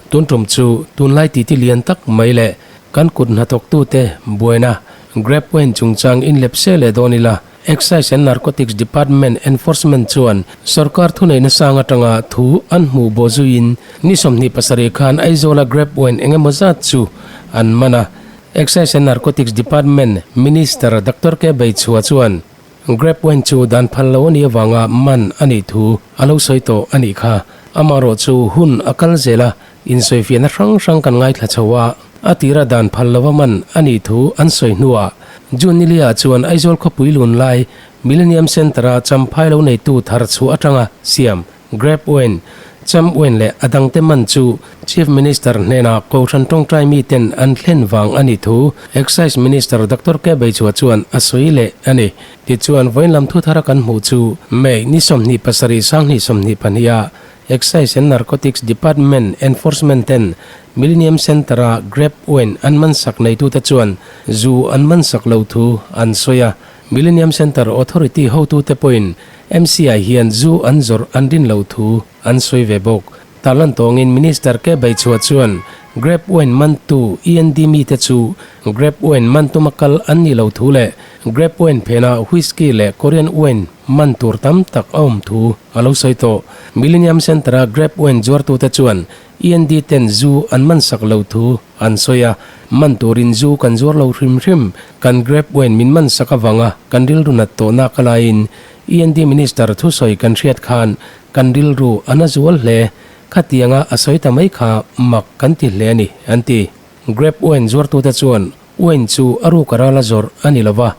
Tun tum chu tunlai titi lian tak mai leh kan kut hnathawktute buaina Grape Wine chungchang inlep se leh dawn ila, Excise and Narcotics Department Enforcement chuan sorkar thuneihna sang atanga thu an hmuh bawh zuiin ni 27 khan Aizawla Grape Wine engemaw zat chu an man a. Excise and Narcotics Department Minister Doctor K Beichhua chuan Grape wine chu dan phal lo a nih avanga man a nih thu a lo sawi tawh a nih kha. Amaherawh chu hun a kal zel a, insawifiahna hrang hrang kan ngaithla chho a, a tira dan phal lova man a nih thu an sawi hnuah June nilia chuan Aizawl khawpui lun lai Millennium Centre-a champhai lo neitu thar chhuah atanga siam Grape wine, cham wine leh a dangte man chu Chief Minister hnenah Kohhran tawngtai miten an thlen vang a nih thu Excise Minister Doctor K Beichhua chuan a sawi leh a ni. Tichuan, vawiin lam thu thara kan hmuh chu May ni 27 2022 ah Excise and Narcotics Department Enforcement ten Millennium Centre-a Grape wine an man sak neitute chuan zu an man sak lo thu an sawi a. Millennium Centre Authority hotute pawhin MCI hian zu an zawrh an rin lo thu an sawi ve bawk. Tarlan tawngin Minister K Beichhua chuan Grape wine mantu END mite chu Grape wine man tuma kal an nih lo thu leh Grape wine phenah Whisky leh Korean wine man tur tam tak a awm thu a lo sawi tawh. Millennium Centre-a Grape wine zuartute chuan END ten zu an man sak lo thu an sawi a, man turin zu kan zuar lo hrim hrim, kan grape wine min man sak avanga kan rilru nat tawhna ka laiin END Minister thusawi kan hriat khan kan rilru a na zual hle, khatianga a sawi ta mai kha mak kan ti hle a ni, an ti. Grape wine zuartute chuan wine chu a ruk a rala zawrh a ni lova,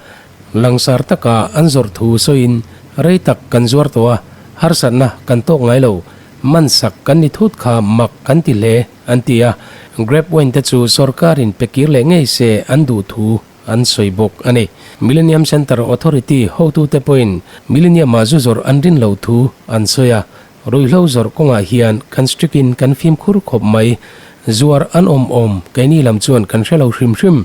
langsar taka an zawrh thu sawiin rei tak kan zuar tawh a, harsatna kan tawk ngai lo, man sak kan ni thut kha mak kan ti hle, an ti a. Grape wine te chu sorkarin pe kir leh ngei se an duh thu an sawi bawk a ni. Millennium Centre Authority hotute pawhin Millennium-ah zu zawrh an rin loh thu an sawi a, Ruihhlo zawrh kawngah hian kan strict in kan fimkhur khawp mai. Zuar an awm awm, keini lam chuan kan hre lo hrim hrim.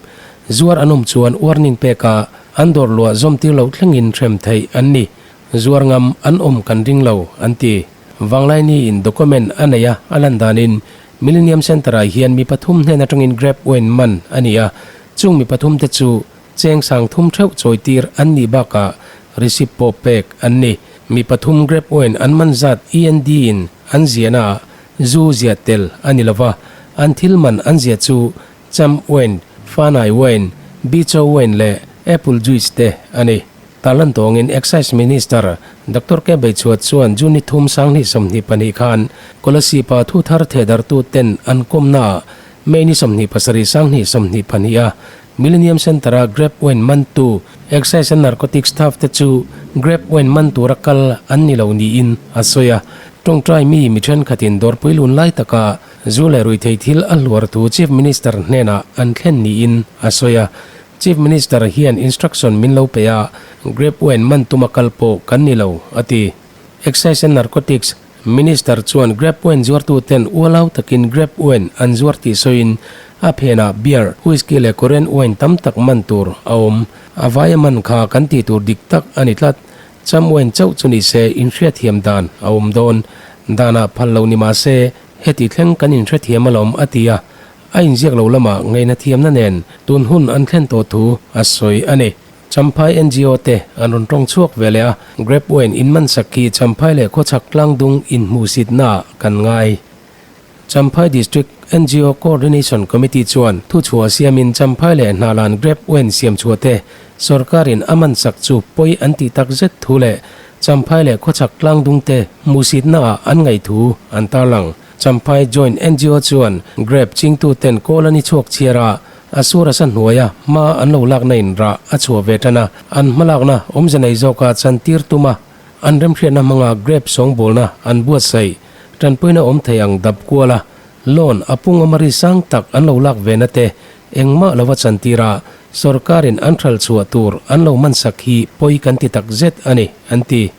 Zuar an awm chuan warning pek a, an dawr luah zawm tir loh thlengin hrem theih an ni. Zuar ngam an awm kan ring lo, an ti. Vanglaini in document a nei a, a lan danin Millennium Centre ah hian mi pathum hnen atangin grape wine man a ni a, chung mi pathum te chu cheng 3000 theuh chawi tir an nih bakah receipt pawh pek an ni. Mi pathum grape wine an man zat END in an ziahna ah zu ziah tel a ni lova, an thil man an ziah chu Cham wine, Fanai wine, Bicho wine leh Apple juice te a ni. Tarlan tawngin Excise Minister Doctor K Beichhuat chuan June ni thum 2022 khan Kolasib-a thu thar thehdartu ten an kawmna ah May ni 27 2022 a Millennium Centre-a grape wine mantu Excise and Narcotics staff te chu grape wine man tura kal an ni lo niin a sawi a. Tawngtai mi mi thenkhatin dawrpui lun lai taka zu leh ruihtheih thil a hluar thu Chief Minister hnenah an thlen niin a sawi a. Chief Minister hian instruction min lo pe a, grape wine man tuma kal pawh kan ni lo, a ti. Excise and Narcotics Minister chuan grape wine zuartuten ualau takin grape wine an zuar tih sawiin a phenah beer, whisky leh Korean wine tam tak man tur a awm. A vaia man kha kan tih tur dik tak a ni tlat. Cham wine chauh chu ni se inhriatthiam dan a awm dawn. Danah phal lo ni mah se heti thleng kan inhrethiam alawm a ti a. A inziak lo lamah ngaihna thiamna nen tun hun an thlen tawh thu a sawi a ni. Champhai NGO te an rawn tawng chhuak ve leh a, Grape wine in man sak khi Champhai leh khawchhak tlangdung inhmuhsitnaah kan ngai. Champhai District NGO Coordination Committee chuan thuchhuah siamin Champhai leh Hnahlan Grape wine siam chhuah te sorkarin a man sak chu pawi an tih tak zet thu leh Champhai leh khawchhak tlangdung te hmuhsitnaah an ngaih thu an tarlang. Champhai Joint NGO chuan Grape chingtuten kawl an i chhuak chhiar a, A sur a sa hnuaia hma an lo lakna in rah a chhuah ve tan a, an hmalakna awmze nei zawka chantir tum a, an remhriatna hmanga grape sawngbawlna an buatsaih tanpuina awm thei ang dap kual a, loan a pung amari sang tak an lo lak ve na te engmah lova chantir a, sorkarin an hral chhuah tur an lo mansak hi pawi kan ti tak zet a ni, an ti.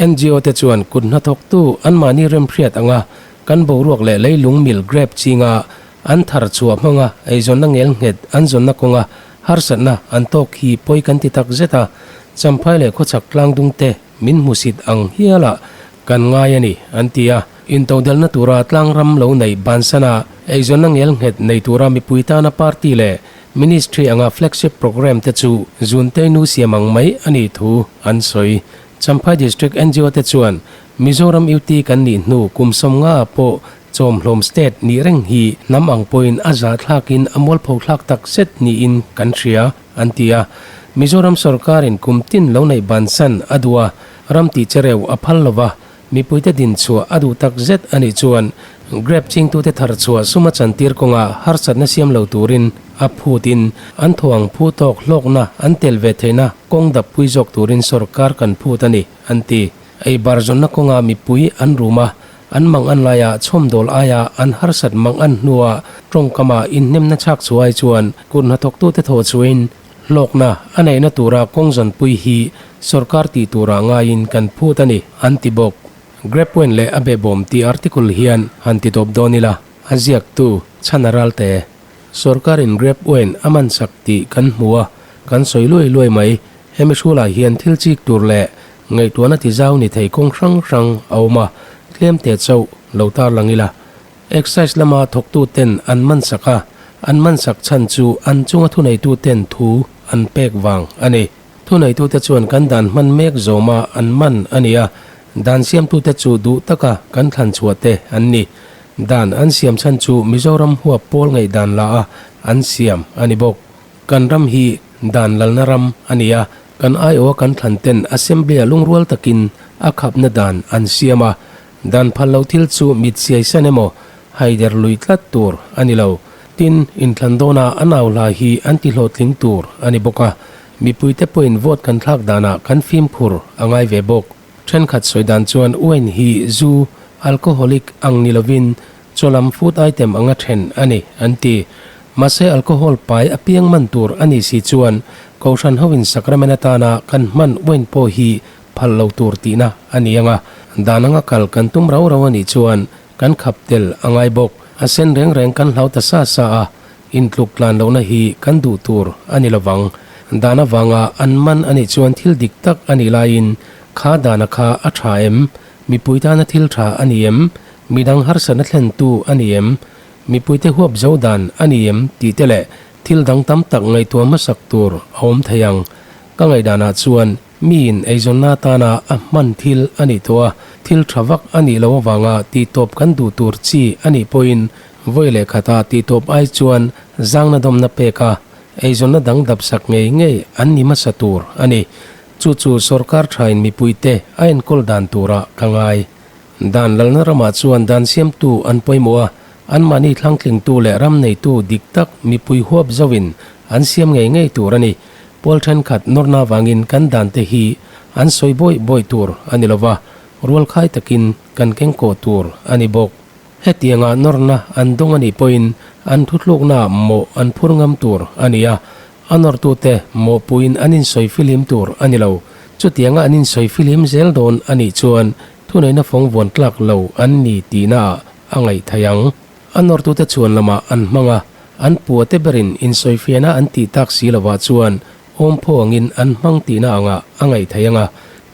NGO te chuan kut hnathawktu anmahni remhriat anga kan boruak leh leilung mil grape chinga An thar chhuah hmanga eizawnna ngel nghet an zawnna kawnga harsatna an tawk hi pawi kan ti tak zet a, Champhai leh khawchhak tlangdung te min hmusit ang hialah kan ngai a ni, an ti a. Intodelhna tura tlangram lo neih bansana eizawnna ngelnghet nei tura mipui tana party leh ministry anga flagship programme te chu Zuntei nu siam ang mai a nih thu an sawi. Champhai District ngo te chuan Mizoram UT kan nih hnu kum 50 ah pawh chawmhlawm state nih reng hi hnam ang pawhin a zahthlakin a mualpho thlak tak zet niin kan hria an ti a. Mizoram sorkarin kum tin lo neih bansan a duh a, ram tih chereu a phal lova Mipuite din chhuah a duh tak zet a nih chuan Grep chingtute thar chhuah suma chantir kawngah harsatna siam lo turin a phutin an thuang phu tawk hlawkna an tel ve theihna kawng dap pui zawk turin sorkar kan phut a ni, an ti. Ei bar zawnna kawngah mipui an rum a, an mang an laia chhawmdawl aia an harsat mang an hnua tawngkama inhnemna chhak chhuai chuan kut hnathawktute thaw chhuahin Hlawkna a neihna tura kawng zawnpui hi sorkar tih turah ngaiin kan phut a ni, an ti bawk. Grapewin leh a behbawm tih article hian han ti tawp dawn ila, a ziaktu chhan a ral te. Sorkarin Grapewin a man chak tih kan hmu a, kan sawi luai luai mai. Hemi hrulah hian thil chik tur leh ngaihtuahna ti zau ni thei kawng hrang hrang a awm a, tlem te chauh lo tarlang ila. Excise lama thawktuten an man sak a, an man sak chhan chu an chunga thuneituten thu an pek vang a ni. Thuneitute chuan kan dan hman mek zawma an man a ni a, dan siamtute chu duh taka kan thlan chhuah te an ni. Dan an siam chhan chu Mizoram huap pawl ngaihdan la a an siam a ni bawk. Kan ram hi dan lalna ram a ni a, kan aiawha kan thlan ten Assembly-a lungrual takin a khapna dan an siam a, Dan phal lo thil chu mit siai san emaw haider lui tlat tur a ni lo. Tin, inthlan dawna a nau hla hi an ti hlawhtling tur a ni bawk a, mipuite pawhin vote kan thlak danah kan fimkhur a ngai ve bawk. Thenkhat sawi dan chuan wine hi zu, alcoholic, ang ni lovin chawlam food item anga then a ni an ti. Mahse alcohol pai apiang man tur a nih si chuan Kohhran hoin sacrament atana kan hman wine pawh hi phal lo tur tihna a ni ang a, dan anga kal kan tum rau rau a nih chuan kan khap tel a ngai bawk. A sen reng reng kan hlau ta sa sa a, intluk tlan lohna hi kan duh tur a ni lovang. Dan avanga an man a nih chuan thil dik tak a nih laiin kha dana kha a tha em? Mipui tana thil tha a ni em? Midang harsatna thlentu a ni em? Mipuite huap zo dan a ni em? tih te leh thil dang tam tak ngaihtuah hmasak tur a awm thei ang. Ka ngaihdanah chuan Miin eizawnna atana a hman thil a nih tawh a, thil tha vak a nih loh avanga tihtawp kan duh tur chi a nih pawhin vawi leh khata tihtawp ai chuan zangna dawmna pek a, eizawnna dang dapsak ngei ngei an ni hmasa tur a ni. Chu chu sorkar thain mipuite a enkawl dan turah ka ngai. Dan lalna ramah chuan dan siamtu an pawimawh a, anmahni thlangtlingtu leh ram neitu dik tak mipui huap zauhin an siam ngei ngei tur a ni. Pawl thenkhat nawrna avangin kan dante hi an sawi bawih bawih tur a ni lova, rualkhai takin kan kengkawh tur a ni bawk. Hetianga nawrna an dawng a nih pawhin an thuthluknaah mawh an phur ngam tur a ni a, a nawrtute mawhpuiin an insawi filim tur a ni lo. Chutianga an insawi filim zel dawn a nih chuan thuneihna fawng vuan tlak lo an ni tihnaah a ngaih theih ang. A nawrtute chuan lamah an hmang a, an puate berin insawifiahna an tih tak si lovah chuan awmphaw angin an hmang tihna angah a ngaih theih ang a,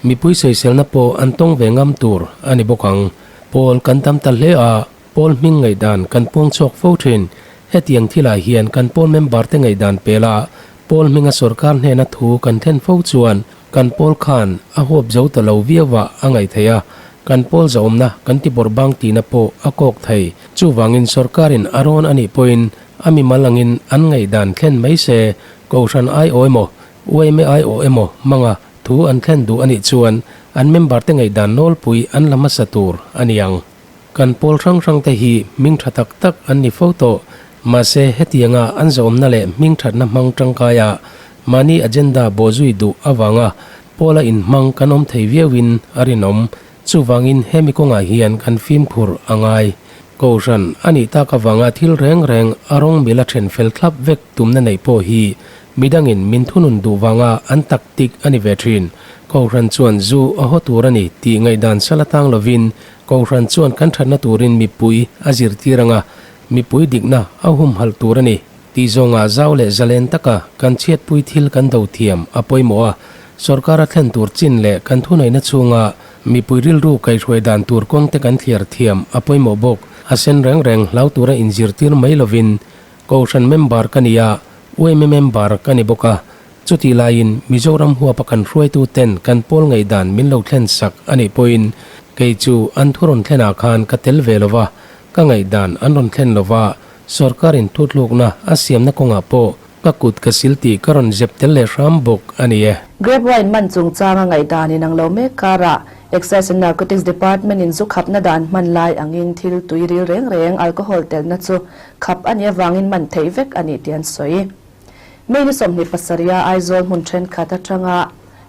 mipui sawiselna pawh an tawng ve ngam tur a ni bawk ang. Pawl kan tam ta hle a, pawl hming ngaihdan kan puang chhuak fo thin. Hetiang thilah hian kan pawl member te ngaihdan pela pawl hminga sorkar hnena thu kan thlen fo chuan Kan pawl khan a huap zo ta lo viau ah a ngaih theih a, kan pawl zahawmna kan ti bawrh bang tihna pawh a kawk thei. Chuvangin sorkarin a rawn a nih pawhin a mimal angin an ngaihdan thlen mai se, Kohhran aiawh emaw, UMA aiawh emaw hmanga thu an thlen duh a nih chuan an member te ngaihdan nawlpui an la hmasa tur a ni ang. Kan pawl hrang hrang te hi hming tha tak tak an ni fo tawh. Mahse, hetianga an zawmna leh hming thatna hmang tangkaia mahni agenda bawhzui duh avanga pawla inhmang kan awm thei viauin a rinawm. Chuvangin hemi kawngah hian kan fimkhur a ngai. Kohhran a nih tak avanga thil reng reng a rawng mila then fel thlap vek tumna neih pawh hi Midangin min thunun duh vanga an taktik a ni ve thin. Kohhran chuan zu a haw tur a ni tih ngaihdan sal atang lovin Kohhran chuan kan thatna turin mipui a zirtir anga mipui dikna a humhalh tur a ni tih zawngah zau leh zalen taka kan chhiatpui thil kan do thiam a pawimawh a. Sorkar a thlen tur chin leh kan thuneihna chhunga Mipui rilru kaihhruai dan tur kawng te kan thliar thiam a pawimawh bawk. A sen reng reng hlau tura inzirtir mai lovin Kohhran member ka ni a, UMA member ka ni bawk a. Chutih laiin Mizoram huapa kan hruaitu ten kan pawl ngaihdan min lo thlen sak a nih pawhin kei chu an thu rawn thlenah khan ka tel ve lova, ka ngaihdan an rawn thlen lova, sorkarin thutlukna a siamna kawngah pawh ka kut ka sil tih ka rawn zep tel leh hram bawk a ni e. Grape wine man chungchanga ngaihdan inang lo mek karah Excise and Narcotics Department in zu khapna dan hman lai angin thil tui ril reng reng alcohol telna chu khap a nih avangin man theih vek a ni tih an sawi. May ni 27 a Aizawl hmun thenkhat atanga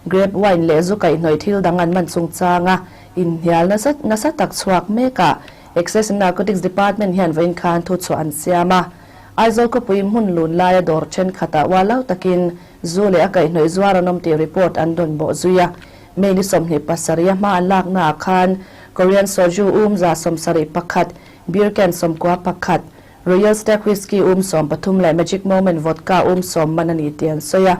grape wine leh zu kaihhnawih thil dang an man chungchanga inhnial nasa nasa tak chhuak mekah Excise and Narcotics Department hian vawiin khan thuchhuah an siam a. Aizawl khawpui hmun lun laia dawr thenkhatah ualau takin zu leh a kaihhnawih zuar an awm tih report an rawn bawh zui a. May ni 27 a hma an laknaah khan Korean Soju um 71, Beer can 91, Royal Stag Whisky 13 leh Magic Moment Vodka 10 man a ni tih an sawi a.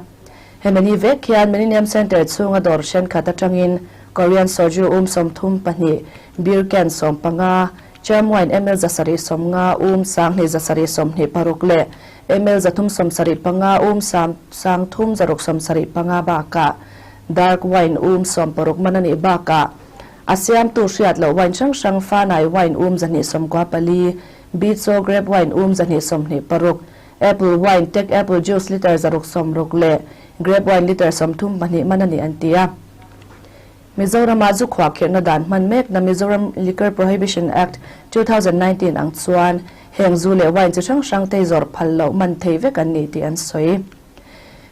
Hemi ni vek hian Millennium Centre chhunga dawr thenkhat atangin Korean Soju 34, Beer can 15, Charm Wine ml 750 7276 leh ml 375 3675 bakah Dark Wine 60 man a nih bakah a siamtu hriat loh wine hrang hrang Fanai Wine 294, Bitso Grape Wine 226, Apple Wine Tech Apple Juice litre 660 leh Grape Wine litre 32 man a ni an ti a. Mizorama zu khuahkhirhna dan hman mekna Mizoram Liquor Prohibition Act, 2019 ang chuan heng zu leh wine chi hrang hrang te zawrh phal loh man thei vek an ni tih an sawi.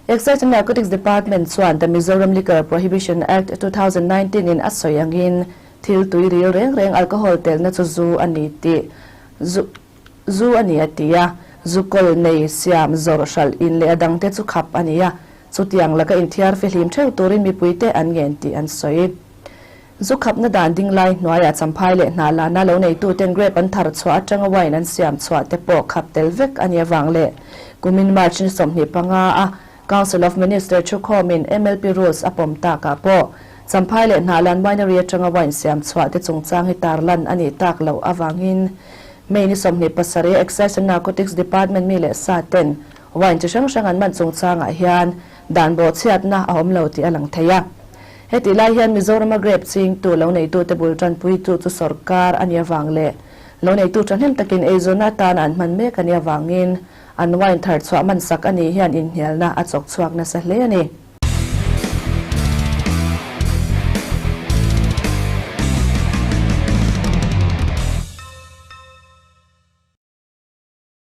Excise and Narcotics Department chuan The Mizoram Liquor Prohibition Act, 2019 in a sawi angin thil tui ril reng reng alcohol telna chu zu a ni tih zu zu a ni a ti a, zu kawl nei siam zawrh hralh in leh a dangte chu khap a ni a, chutiang laka inthiar fihlim theuh turin mipuite an ngen tih an sawi. Zu khapna dan ding lai hnuaiah champhai leh hnah lana lo neituten grape an thar chhuah atanga wine an siam chhuah te pawh khap tel vek a nih avang leh kumin March ni 25 a Council of Minister thukhawmin MLP Rules a pawm takah pawh champhai leh hnah lan winery atanga wine siam chhuah te chungchang hi tarlan a nih tak loh avangin May ni 27 Excise and Narcotics Department mi leh sa ten wine chi hrang hrang an man chungchangah hian dan bawhchhiatna a awm lo tih a lang thei a. Hetih lai hian Mizorama grape chingtu lo neitute bul tanpuitu chu sorkar a nih avang leh lo neitu thahnem takin eizawnna atana an hman mek a nih avangin an wine thar chhuah man sak a nih hian inhnialna a chawk chhuak nasa hle a ni.